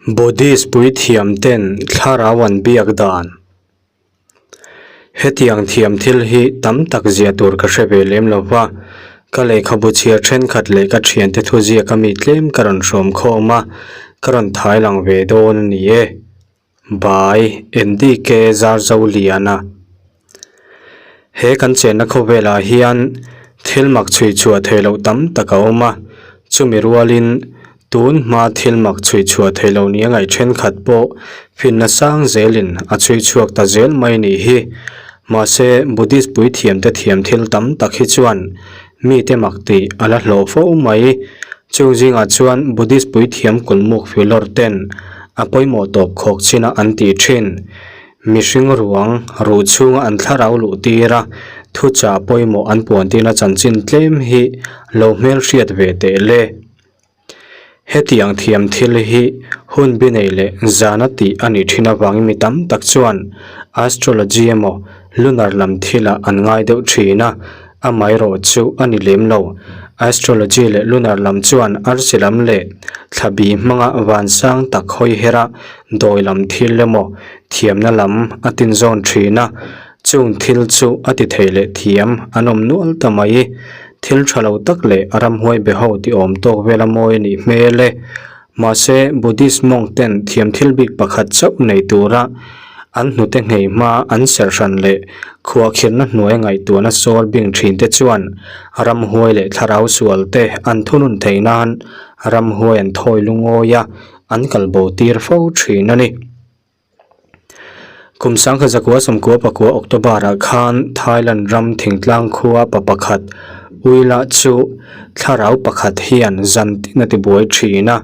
Buddhist puithiam ten thlarau an biak dan. Hetiang thiam thil hi tam tak zia tur ka hre ve lem lo va, ka lehkhabu chhiar thenkhat leh ka thiante thuziak ami tlem ka rawn hrawm khawm a, ka rawn thai lang ve dawn a ni e. By NDK Zarzoliana. He kan chenna khawvelah hian thil mak chhui chhuah theih loh tam tak a awm a, chumi rualin tun hma thil mak chhui chhuah theih loh nia ngaih thenkhat pawh finna sang zelin a chhui chhuak ta zel mai nih hi. Mahse, Buddhist puithiamte thiam thil tam tak hi chuan mite mak tih a la hlawh fo mai. Chung zingah chuan Buddhist puithiam kulmuk filawr ten a pawimawh tawp khawk chin a an tih thin. Mihring ruang ruh chhunga an thlarau luh tir a, thuchah pawimawh an puan tirna chanchin tlem hi lo hmelhriat ve teh le. Hetiang thiam thil hi hun bi nei leh zana tih a nih thin avangin mi tam tak chuan astrology emaw lunar lam thilah an ngai deuh thin a, amaherawh chu a ni lem lo. Astrology leh lunar lam chuan arsi lam leh thla bi hmanga vansang tak hawi her a, dawi lam thil emaw thiamna lam a tinzawn thin a, Chung thil chu a ti thei leh thiam an awm nual ta mai. Thil tha lo tak leh a ramhuai be ho ti awm tawk vela mawi a nih hmel e. Mahse, Buddhist monk ten thiam thil bik pakhat chauh nei tura an hnute nghei hma an serh hran leh khuahkhirhna hnuai ngaihtuahna sawl bing thin te chuan ramhuai leh thlarau sual te an thunun theih nan ramhuai an thawi lungawi a, an kalbo tir fo thin a ni. Kum sangkhat zakua sawmkua pakua October ah khan Thailand ram thingtlang khua pa pakhat Uila chu thlarau pakhat hian zan tin a ti buai thin a,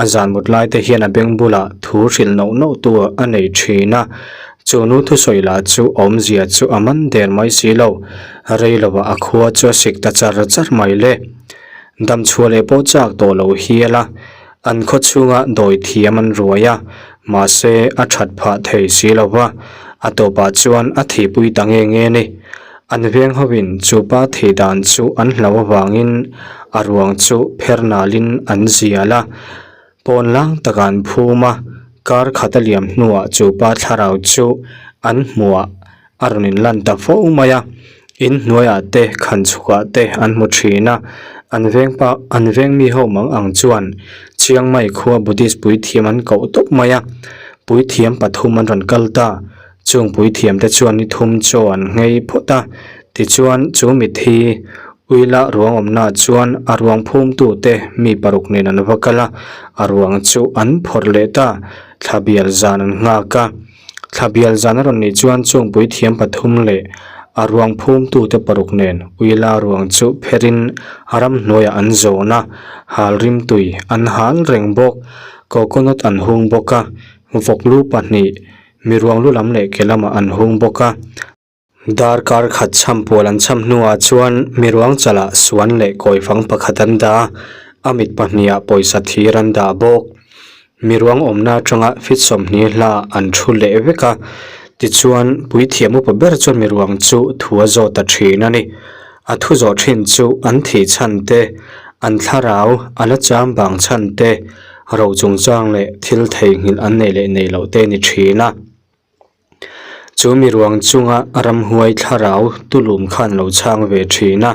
a zan mut lai te hian a beng bulah thu hrilh nauh nauh tu a nei thin a, chu nu thusawi lah chu awmzia chu a man der mai si lo, rei lovah a khua chu a sik ta char char mai le. Damchhuah leh pawh chak tawh lo hial a. An khaw chhunga dawi thiam an ruai a, mahse a that phah thei si lo va, a tawpah chuan a thihpui ta nge nge ni. An veng hovin chu pa thih dan chu an hlau avangin a ruang chu pher nalin an zial a, pawn lang takah an phum a, kar khat a liam hnuah chu pa thlarau chu an hmuah a rawn inlan ta fo mai a, in hnuaiah te khan chhukah te an hmu thin a, an veng pa an veng mi ho mang ang chuan Chiang Mai khua Buddhist puithiam an koh tawp mai a, puithiam pathum an rawn kal ta, chung puithiam te chuan ni thum chaw an nghei phawt a, tichuan chu mithi Uila ruang awmnaah chuan a ruang phumtu te mi paruk nen an va kal a, a ruang chu an phawrh leh ta, thla bial zan an nghak a. Thla bial zan a rawn nih chuan chungpui thiam pathum leh a ruang phumtute paruk nen Uila ruang chu pherin a ramhnuaiah an zawn a, hal rimtui an hal reng bawk. Coconut an hung bawk a, vawklu pahnih mi ruang lu lam leh ke lamah an hung bawk a. Darkar khat cham pual an cham hnuah chuan mi ruang chalah suan leh kawifang pakhat an dah a, a mit pahniha pawisa thir an dah bawk. Mi ruang awmna atanga fit 20 hla an thu leh vek a, tichuan puithiam upa ber chuan mi ruang chu thu a zawt ta thin a ni. A thu zawh thin chu an thih chhan te, an thlarau a la cham vang chhan te, ro chungchang leh thil theihnghilh an neih leh neih loh te a ni thin a. Chu mi ruang chunga ramhuai thlarau tulum khan lo chhang ve thin a,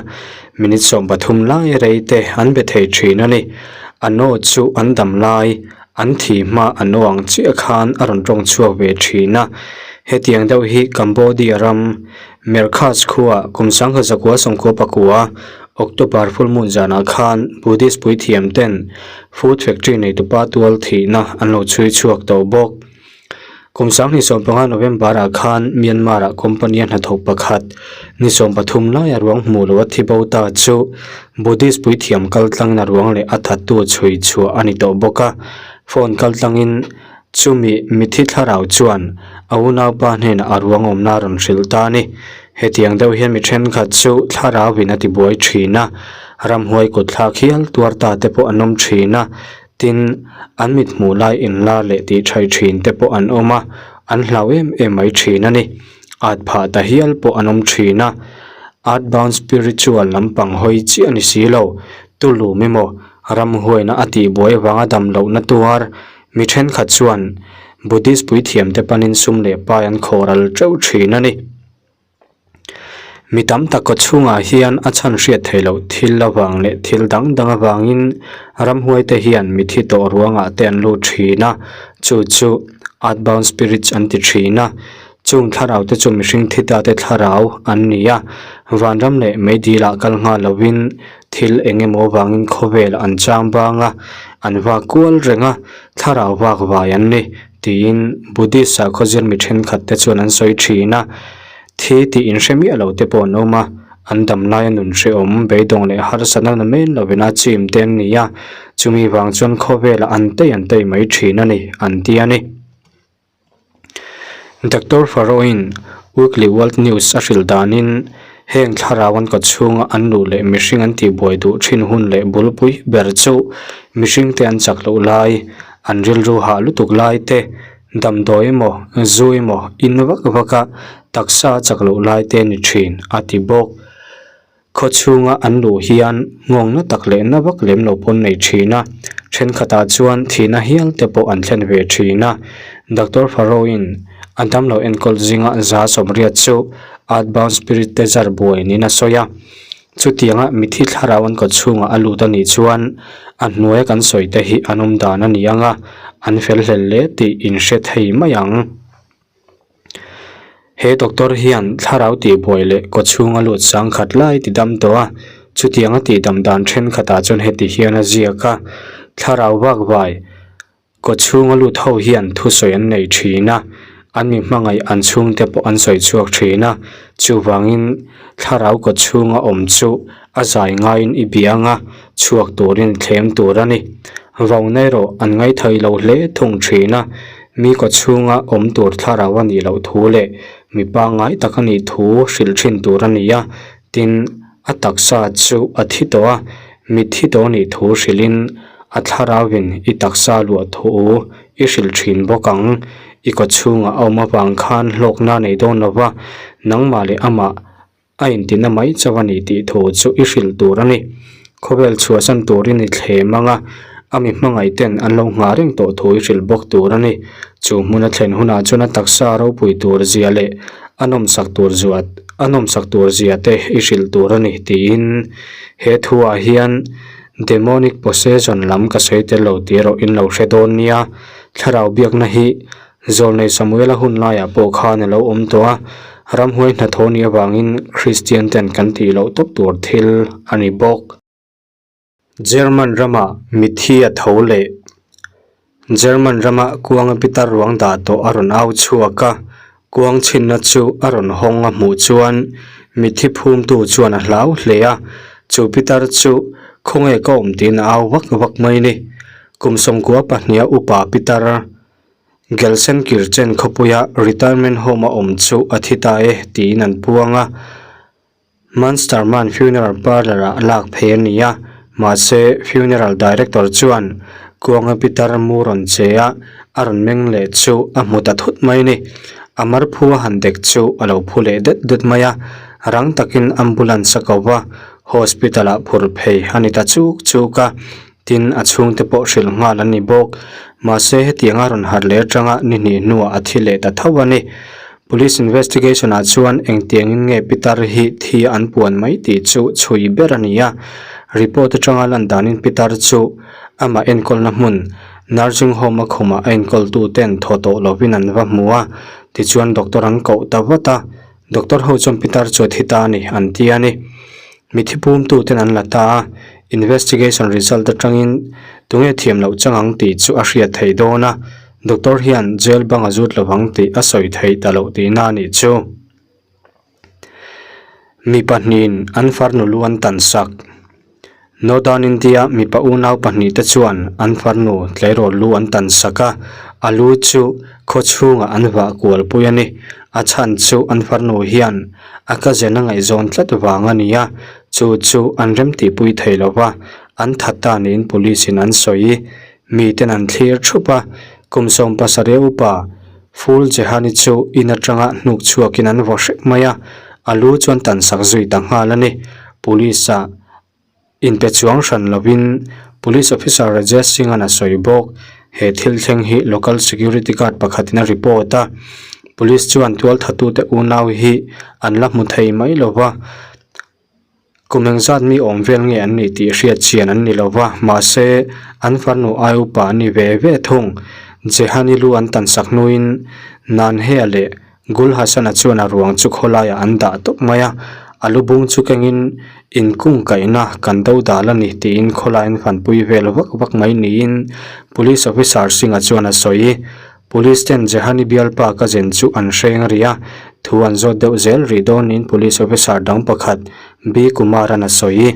minute 13 lai rei te an be thei thin a ni. A naw chu an dam lai, an thi hma a naw ang chiah khan a rawn tawng chhuak ve thin a. Hetiang deuh hi Cambodia ram Merkhas khua kum 1999 October full moon zanah khan Buddhist puithiam ten food factory neitupa tual thihna an lo chhui chhuak tawh bawk. Kum 2015 November ah khan Myanmar ah company a hnathawk pakhat ni 13 lai a ruang hmuh loh a thi bo ta chu Buddhist puithiam kal tlangin a ruang leh a thattu chhui chhuah a ni tawh bawk a. Phone kal tlangin chumi mithi thlarau chuan a unaupa hnenah a ruang awmna a rawn hrilh ta a ni. Hetiang deuh hian mi thenkhat chu thlarau in a ti buai thin a, ramhuai kut thlak hial tuar ta te pawh an awm thin a. Tin, an mit hmuh lai inlar leh tih thaih thin te pawh an awm a, an hlau em em mai thin a ni. At phah ta hial pawh an awm thin a. Earthbound spiritual lampang hawi chiah a ni si lo. Tulum emaw, ramhuaina a tihbuai avanga dam lohna tuar, Mi thenkhat chuan Buddhist puithiamte panin sum leh pai an khawhral teuh thin a ni. Mi tam tak kaw chhungah hian a chhan hriat theih loh thil avang leh thil dang dang avangin ramhuaite hian mithi tawh ruangah te an lut thin a, chu chu earthbound spirits an ti thin a. Chung thlarau te chu mihring thi ta te thlarau an ni a, vanram leh meidilah kal nghal lovin thil eng emaw avangin khawvel an chang bang a, an vak kual reng a, thlarau vak vai an ni. Tiin Buddhist sakhaw zir mi thenkhat te chuan an sawi thin a, thi tih inhre miah lo te pawh an awm a, an dam laia nun hrehawm, beidawng leh harsatna na men lovin a chim te an ni a, chumi vang chuan khawvelah an tei an tei mai thin a ni, an ti a ni. Doctor Faroin Weekly World News a hrilh danin heng thlarau an kawchhunga an luh leh mihring an tihbuai duh thin hun leh bulpui ber chu mihringte an chak loh lai, An rilru hah lutuk lai te, damdawi emaw, zu emaw, in vak vak a, taksa a chak loh lai te ni thin, a ti bawk. Khaw chhunga an luh hian nghawngna tak leh na vak lem lo pawn nei thin a, thenkhatah chuan thihna hial te pawh an thlen ve thin a. Doctor Faroin a damlo enkawl zinga 180 chu earthbound spirit te zar buai niin a sawi a. Chutianga mithi thlarau an kawt chhungah a lut a nih chuan a hnuaia kan sawi te hi an awm dan a ni ang a, an fel hlel hle tih in hre thei mai ang. He doctor hian thlarau tihbuai leh kaw chhunga lut sangkhat lai ti dam tawh a, chutianga tihdam dan thenkhatah chuan heti hian a ziak a, thlarau vak vai, Kaw chhunga lut ho hian thusawi an nei thin a, an mi hmangaih an chhungte pawh an sawi chhuak thin a, chuvangin thlarau kaw chhunga awm chu a zai ngaiin i bia anga chhuak turin thlem tur a ni. Vauna erawh an ngaithei lo hle thung thin a, mi kaw chhunga awm tur thlarau a nih loh thu leh mi pangngai tak a nih thu hrilh thin tur a ni a, tin, A taksa chu a thi tawh a, mitthi tawh nih thu hrilhin a thlarauin i taksa luah thu i hrilh thin bawk ang. I kaw chhungah a awm avang khan hlawkna nei dawn lo va, nangmah leh amah a intina mai chauh a ni tih thu chu i hrilh tur a ni. Khawvel chhuahsan turin i thlem ang a, a mi hmangaihten an lo nghah reng tawh thu i hrilh bawk tur a ni. Chu hmun a thlen hunah chuan a taksa ropui tur zia leh a nawmsak tur zuat a nawmsak tur zia te i hrilh tur a ni tiin he thuah hian demonic possession lam ka sawi tel lo tih erawh in lo hre dawn nia. Thlarau biakna hi Zawlnei Samuela hun laiah pawh khan a lo awm tawh a, ramhuai hnathawh nih avangin Kristian ten kan tih loh tawp tur thil a ni bawk. German rama mithi a tho leh German rama kuanga pitar ruang dah tawh a rawn au chhuak a, kuang chhinna chu a rawn hawng a hmuh chuan mithi phumtu chuan a hlau hle a, chu pitar chu khawnge ka awm tiin a au vak vak mai ni. Kum 92 a upa pitar Gelsenkirchen khawpuia retirement home a awm chu a thi ta e tiin an puang a. Munsterman Funeral Parlour-ah lak phei a ni a, mahse Funeral Director chuan Kuanga pitar mu rawn che a, a rawn meng leh chu a hmu ta thut mai a ni. A marphu a han dek chu a lo phu leh det det mai a, rang takin ambulance a ko va, hospital-ah phur phei a ni ta chuk chuk a. Tin, a chhungte pawh hrilh nghal an ni bawk. Mahse, hetianga rawn harh leh atanga ni hnih hnuah a thi leh ta tho a ni. Police investigation ah chuan engtiangin nge pitar hi thi an puan mai tih chu chhui ber a ni a. Report atanga lan danin pitar chu amah enkawlna hmun nursing home a khumah a enkawltu ten thaw tawh lovin an va hmu a, tichuan doctor an koh ta vat a. Doctor ho chuan pitar chu a thi ta a ni an ti a ni. Mithi pumtu ten an la ta a, investigation result atangin tunge thiam loh chang ang tih chu a hriat theih dawn a, doctor hian jail bang a zut lovang tih a sawi theih ta loh tihna a nih chu. Mi pahnihin an farnu lu an tan sak. Northern India mipa unau pahnihte chuan an farnu tleirawl lu an tan sak a, a lu chu khaw chhungah an vah kual pui a ni. A chhan chu an farnu hian a cousin a ngaihzawn tlat vang a ni a, chu chu an remtihpui thei lo va, an that ta niin police in an sawi. Miten an thlir thup a, kum 17 upa Phul Jehani chu in atanga hnuk chhuakin an vaw hrep mai a, a lu chuan tan sak zui ta nghal a ni. Police ah inpe chuang hran lovin Police Officer Rajesh Singh-a'n a sawi bawk. He thil thleng hi local security guard pakhatin a report a, police chuan tualthatute unau hi an la hmu thei mai lo va. Kum engzat mi awm vel nge an nih tih hriat chian an ni lo va, mahse an farnu ai upa an ni ve ve thung. Jehani lu an tan sak hnuin Nanhea leh Gul Hassan-a chuan a ruang chu khawlaiah an dah tawp mai a, a lu bung chu kengin inkung kaihna kan do dal a ni tiin khawlai an fanpui vel vak vak mai niin Police Officer Singh-a chuan a sawi. Police ten Jehani bialpa ka zen chu an hreng rih a, thu an zawt deuh zel rih dawnin Police Officer dang pakhat B Kumar-a'n a sawi.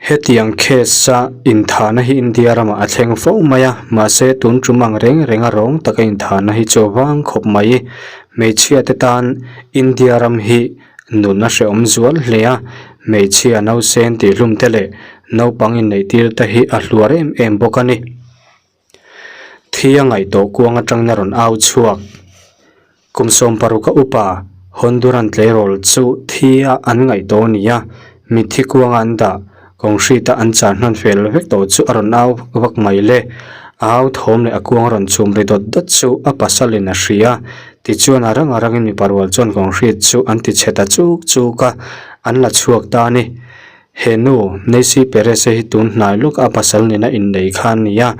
Hetiang case a inthahna hi India ramah a thleng fo mai a, mahse tun tum ang reng renga rawng taka inthahna hi chu a vang khawp mai. Hmeichhia te tan India ram hi nun a hrehawm zual hle a, hmeichhia nausen tihhlum te leh naupang inneih tir te hi a hluar em em bawk a ni. Thi a ngaih tawh kuang atangin a rawn au chhuak. Kum sawmparuka upa Honduran tleirawl chu thi a an ngaih tawh a ni a, mitthi kuanga an dah kawnghrita an char hnan fel vek tawh chu a rawn au vak mai le. A au thawm leh a kuang rawn chhum ri dawt dawt chu a pasalin a hria. Tichuan a rang a rangin mipa rual chuan kawnghrit chu an ti chhe ta chuk chuk a, an la chhuak ta a ni. He nu, Nancy Perez-a hi tun hnai lawk a pasal nena innei kha a ni a,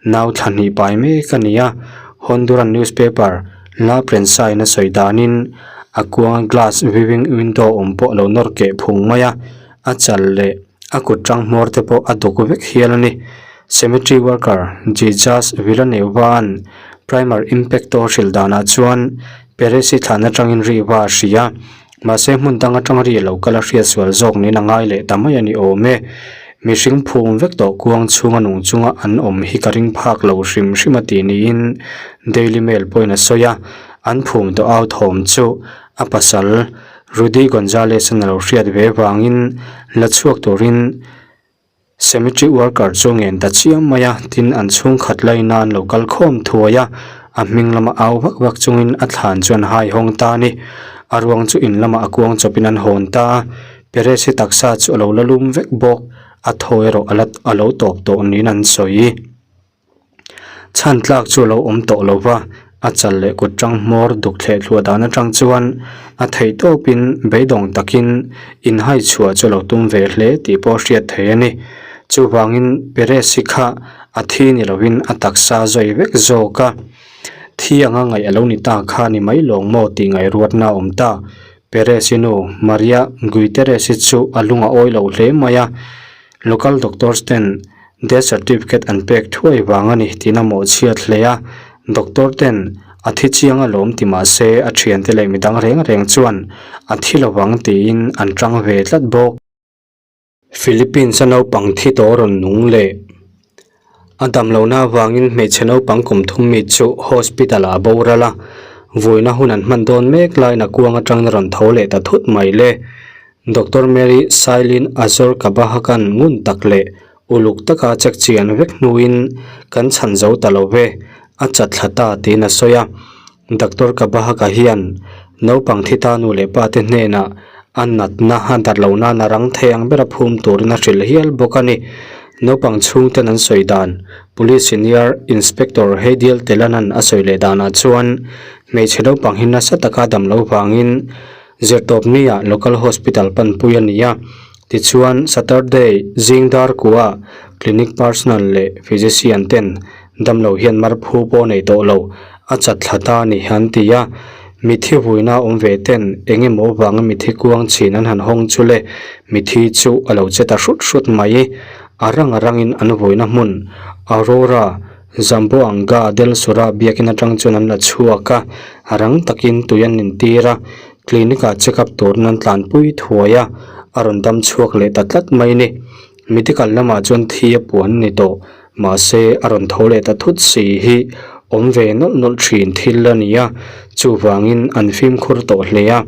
nau thla hnih pai mek a ni a. Honduran newspaper La Prensa-in a sawi danin a kuanga glass viewing window awm pawh a lo nawr keh phung mai a, a chal leh a kut tang hmawr te pawh a duk vek hial a ni. Cemetery worker Jesus Villanueva-a'n Primer Impacto hrilh danah chuan Perez-i thlan atangin riva a hria. Mahse hmun dang atang ri lo kal a hriat sual zawk niin a ngai leh ta mai a ni awm e. Mihring phum vek tawh kuang chhunga nung chunga an awm hi ka ring phak lo hrim hrim a tih niin Daily Mail pawhin a sawi a, an phum tawh au thawm chu a pasal Rudy Gonzalez-a'n a lo hriat ve vangin la chhuak turin Cemetery worker chu ngen ta chiam mai a, tin an chhungkhat laina an lo kal khawm thuai a, a hming lama au vak vak chungin a thlan chu an hai hawng ta a ni. A ruang chu in lamah a kuang chawpin an hawn ta a, Perez hi taksa chu a lo la lum vek bawk, a thaw erawh a la a lo tawp tawh niin an sawi. Chhan tlak chu a lo awm tawh lo va, a chal leh kut tang hmawr duk thleh thluah dan atang chuan a theih tawpin beidawng takin inhai chhuah chu a lo tum ve hle tih pawh a hriat thei a ni. Chuvangin Perez-i kha a thi ni lovin a taksa zawi vek zawk a, thi anga ngaih a lo ni ta kha ni mai lawng maw tih ngaihruatna a awm ta. Perez-i nu Maria Guiterez-i chu a lung a awi lo hle mai a, local doctors ten Death certificate an pek thuai vang a ni tiin a mawhchhiat hle a, doctor ten a thi chiang alawm ti mah se a thiante leh midang reng reng chuan a thi lovang tiin an tang ve tlat bawk. Philippines a naupang thi tawh rawn nung leh a damlohna avangin hmeichhe naupang kum thum mi chu hospital ah a boral a, vuina hun an hman dawn mek laiin a kuang atangin a rawn tho leh ta thut mai le. Doctor Mary Sailin Azor Kabahakan ngun tak leh uluk taka check chian vek hnuin kan chhan zo ta lo ve, a chat thla ta tiin a sawi a. Doctor Kabahaka hian naupang thi ta nu leh pa te hnenah a natna a dat lo nan a rang thei ang bera phum turin a hrilh hial bawk a ni. Naupang chhungten an sawi dan Police Senior Inspector Heidial Telanan a sawi leh danah chuan hmeichhe naupang hi nasa taka dam lo vangin Zirtawp nia Local Hospital panpui a ni a, tichuan Saturday zing dar kua Clinic Personnel leh Physician ten damlo hian mar phu pawh nei tawh lo a chat thla ta a ni an ti a, mithi vuina awm ve ten eng emaw vanga mithi kuang chhin an han hawng chu le mithi chu a lo che ta hrut hrut mai. A rang a rangin an vuina hmun Aurora Zamboanga del Sur-a biakin atang chuan an la chhuak a, a rang takin tui an intir a, clinic ah check up turin an tlanpui thuai a, a rawn dam chhuak leh ta tlat mai ni. Medical lamah chuan thi a puan ni tawh, mahse a rawn tho leh ta thut si hi awm ve nawlh nawlh thin thil a ni a, chuvangin an fimkhur tawh hle a.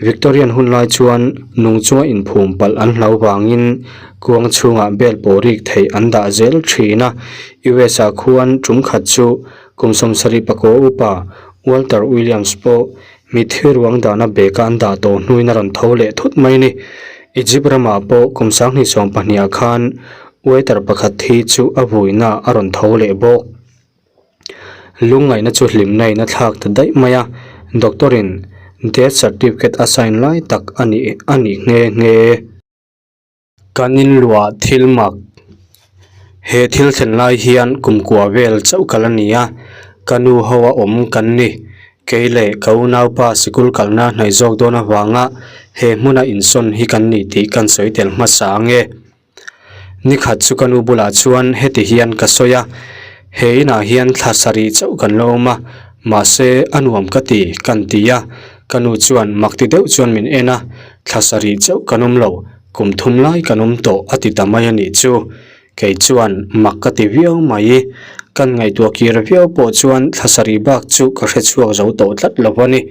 Victorian hun lai chuan nung chunga inphum palh an hlau vangin kuang chhungah bel pawh rik theih an dah zel thin a. US ah khuan tum khat chu kum 70 pakua upa Walter Williams pawh mitthi ruang dahna bag a an dah tawh hnuin a rawn tho leh thut mai a ni. Egypt ramah pawh kum 2020 ah khan. Waiter pakhat thi chu a vuina a rawn tho leh bawk. Lungngaihna chu hlimna in a thlak ta daih mai a, doctor in death certificate a sign lai tak a nih a nih nghe nghe. Kan inluah thil mak. He thil thlen lai hian kumkua vel chauh kal a ni a, ka nu ho a awm kan ni. Kei leh ka unaupa sikul kalna hnaih zawk dawn avanga he hmuna insawn hi kan ni tih kan sawi tel hmasa ang e. Ni khat chu ka nu bulah chuan heti hian ka sawi a, He inah hian thla sarih chauh kan la awm a, mahse a nuam ka ti kan ti a. Ka nu chuan mak ti deuh chuan min en a, Thla sarih chauh kan awm lo, kum thum lai kan awm tawh a ti ta mai a nih chu. Kei chuan mak ka ti viau mai. Kan ngaihtuah kir viau pawh chuan thla sarih bak chu ka hre chhuak zo tawh tlat lo a ni.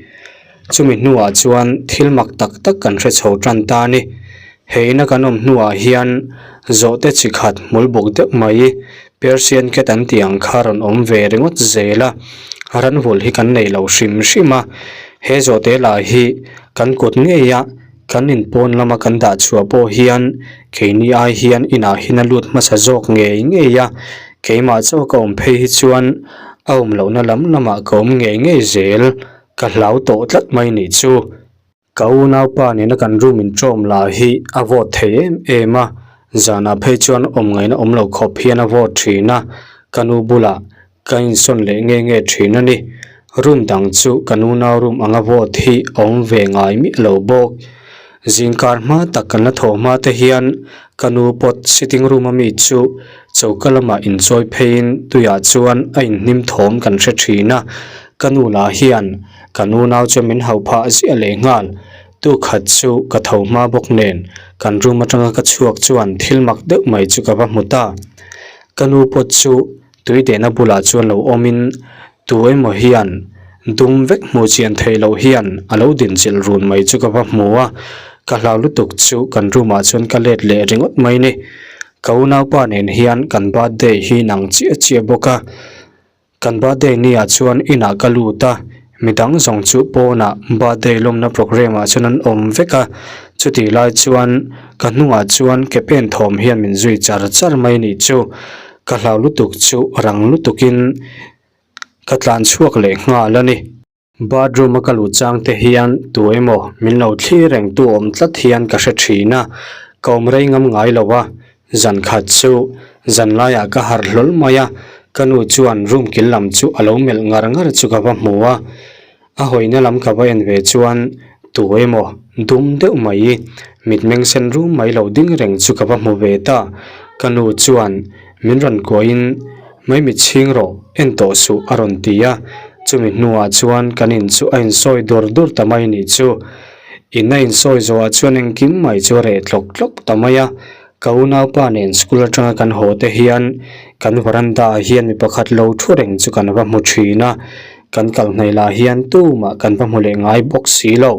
Chumi hnuah chuan thil mak tak tak kan hre chho tan ta a ni. He ina kan awm hnuah hian zawhte chi khat hmul buk deuh mai Persian cat an tih ang kha rawn awm ve ringawt zel a, ranvulh hi kan nei lo hrim hrim a. He zawhte lah hi kan kut ngei a, kan inpawn lama kan dah chhuah pawh hian keini ai hian inah hian a lut hmasa zawk ngei ngei a, keimah chauh ka awm phei hi chuan a awm lohna lam lamah ka awm ngei ngei zel, ka hlau tawh tlat mai nih chu. Ka unaupa nena kan room inṭawm lah hi a vawt thei em em a, zanah phei chuan awm ngaihna awm lo khawp hian a vawt ṭhin a, ka nu bulah Ka insawn leh nge nge thin a ni. Room dang chu ka nunau room anga vote hi a awm ve ngai miah lo bawk. Zingkar hma tak kan la thaw hma te hian ka nu pawt sitting room a mi chu choka lamah inchawi pheiin tuiah chuan a inhnim thawm kan hre thin a. Ka nu lah hian ka nunau chu min hauh phah ziah leh nghal. Tu khat chu ka tho hma bawk nen kan room atanga ka chhuak chuan thil mak deuh mai chu ka va hmu ta. Ka nu pawt chu Tui dehna bulah chuan lo awmin tu emaw hian dum vek hmuh chian theih loh hian a lo dinchilh run mai chu ka va hmu a, ka hlau lutuk chu kan room ah chuan ka let leh ringawt mai ni. Ka unaupa nen hian kan birthday hi nang chiah chiah bawk a, kan birthday ni ah chuan inah ka lut a, midang zawng chu pawnah birthday lawmna programme ah chuan an awm vek a, chutih lai chuan ka hnungah chuan ke pen thawm hian min zui char char mai nih chu. Ka hlau lutuk chu rang lutukin ka tlan chhuak leh nghal a ni. Bathroom a ka luh chang te hian tu emaw min lo thlir reng tu awm tlat hian ka hre thin a, ka awm rei ngam ngai lo a, zan khat chu zan laiah ka harh hlawl mai a, ka nu chuan room kil lam chu a lo melh ngar ngar chu ka va hmu a. A hawina lam ka va en ve chuan tu emaw dum deuh mai mitmeng sen rum mai lo ding reng chu ka va hmu ve ta. Ka nu chuan min rawn kuahin mai mit chhing rawh en tawh suh a rawn ti a, chumi hnuah chuan kan in chu a insawi dur dur ta mai nih chu. In a insawi zawhah chuan engkim mai chu a reh tlawk tlawk ta mai a, Ka unaupa nen school atanga kan haw te hian kan veranda ah hian mi pakhat lo thu reng chu kan va hmu thin a, kan kal hnaih lah hian tumah kan va hmu leh ngai bawk si lo.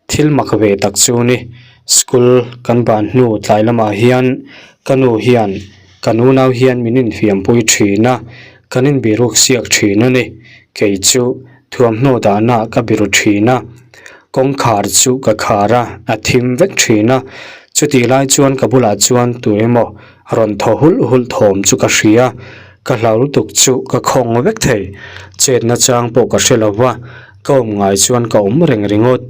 Thil mak ve tak chu ni, school kan ban hnu tlai lamah hian ka nu hian kan unau hian min infiampui thin a, kan inbiruk siak thin a ni. Kei chu thuamhnaw dahna ka biru thin a, kawngkhar chu ka khar a, a thim vek thin a, chutih lai chuan ka bulah chuan tu emaw rawn thaw hulh hulh thawm chu ka hria, ka hlau lutuk chu ka khawng vek thei, chetna chang pawh ka hre lo va, ka awm ngai chuan ka awm reng ringawt,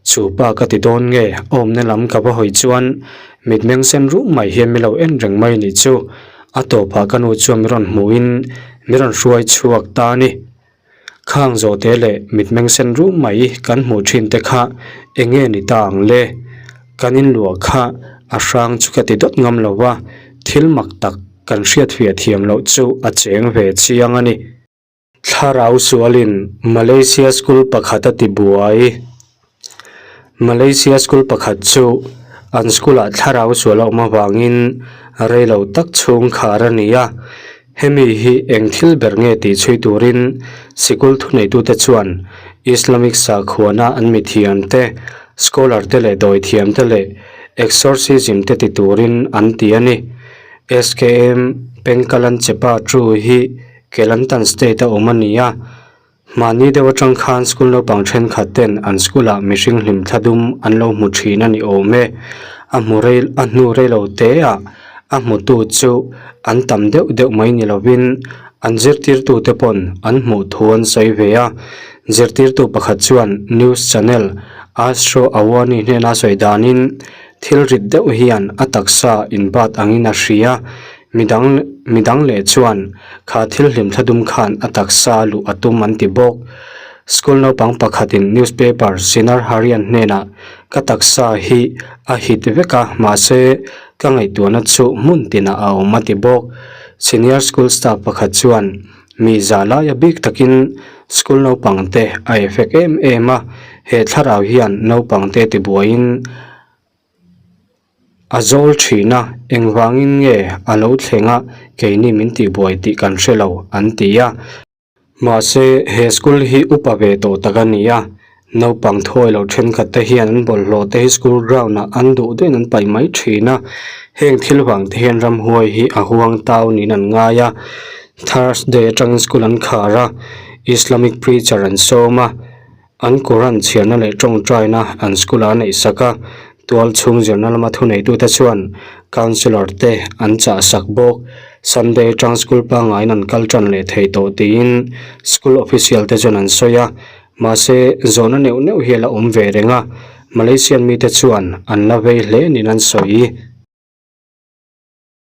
chu pa ka ti dawn nge awmna lam ka va hawi chuan mitmeng sen rum mai hian mi lo en reng mai nih chu, a tawpah ka nu chuan mi rawn hmuhin mi rawn hruai chhuak ta a ni. Khang zawhte leh mitmeng sen rum mai kan hmuh thin te kha eng nge ni ta ang le? Kan inluah kha a hrang chu ka ti dawt ngam lo va, thil mak tak kan hriatfiah thiam loh chu a cheng ve chiang a ni. Thlarau sualin Malaysia school pakhat a ti buai. Malaysia school pakhat chu an school ah thlarau sual a awm avangin rei lo tak chhung khar a ni a, hemi hi eng thil ber nge tih chhui turin sikul thuneitute chuan Islamic sakhuana an mithiam te, scholar te leh dawithiam te leh exorcism te ti turin an ti a ni. SKM Pengkalan Chepa Tru hi Kelantan state a awm a ni a. Mahni deuh atang khan school naupang thenkhat ten an school ah mihring hlim thla dum an lo hmu thin a ni awm e. A hmu rei a hnu rei lo te ah A hmutu chu an tam deuh deuh mai ni lovin an zirtirtute pawn an hmuh thu an sawi ve a. Zirtirtu pakhat chuan news channel Astro Awani hnena sawi danin thil rit deuh hian a taksa inbat angin a hria. Midang midang leh chuan kha thil hlim thla dum khan a taksa luh a tum an ti bawk. School naupang pakhatin newspaper Sinar Harian hnenah ka taksa hi a hit vek a mahse ka ngaihtuahna chu hmun tinah a awm a ti bawk. Senior school staff pakhat chuan mi za laia bik takin school naupang te a effect em em a, he thlarau hian naupang te tibuaiin A zawl thin a, engvangin nge a lo thleng a, keini min tihbuai tih kan hre lo, an ti a. Mahse, he school hi upa ve tawh tak a ni a, naupang thuai lo thenkhat te hian an bawlhhlawh te hi school ground ah an duh deuhin an paih mai thin a, heng thil vang te hian ramhuai hi a huang tau niin an ngai a. Thursday atangin school an khar a, Islamic preacher an sawm a. An Quran chhiarna leh tawngtaina an school-ah a neih sak a, tual chhung zirna lama thuneitute chuan councillor te an chah sak bawk. Sunday atang school pangaiin an kal tan leh thei tawh tiin school official te chuan an sawi a, mahse zawhna neuh neuh hi a la awm ve reng a, Malaysian mite chuan an la vei hle niin an sawi.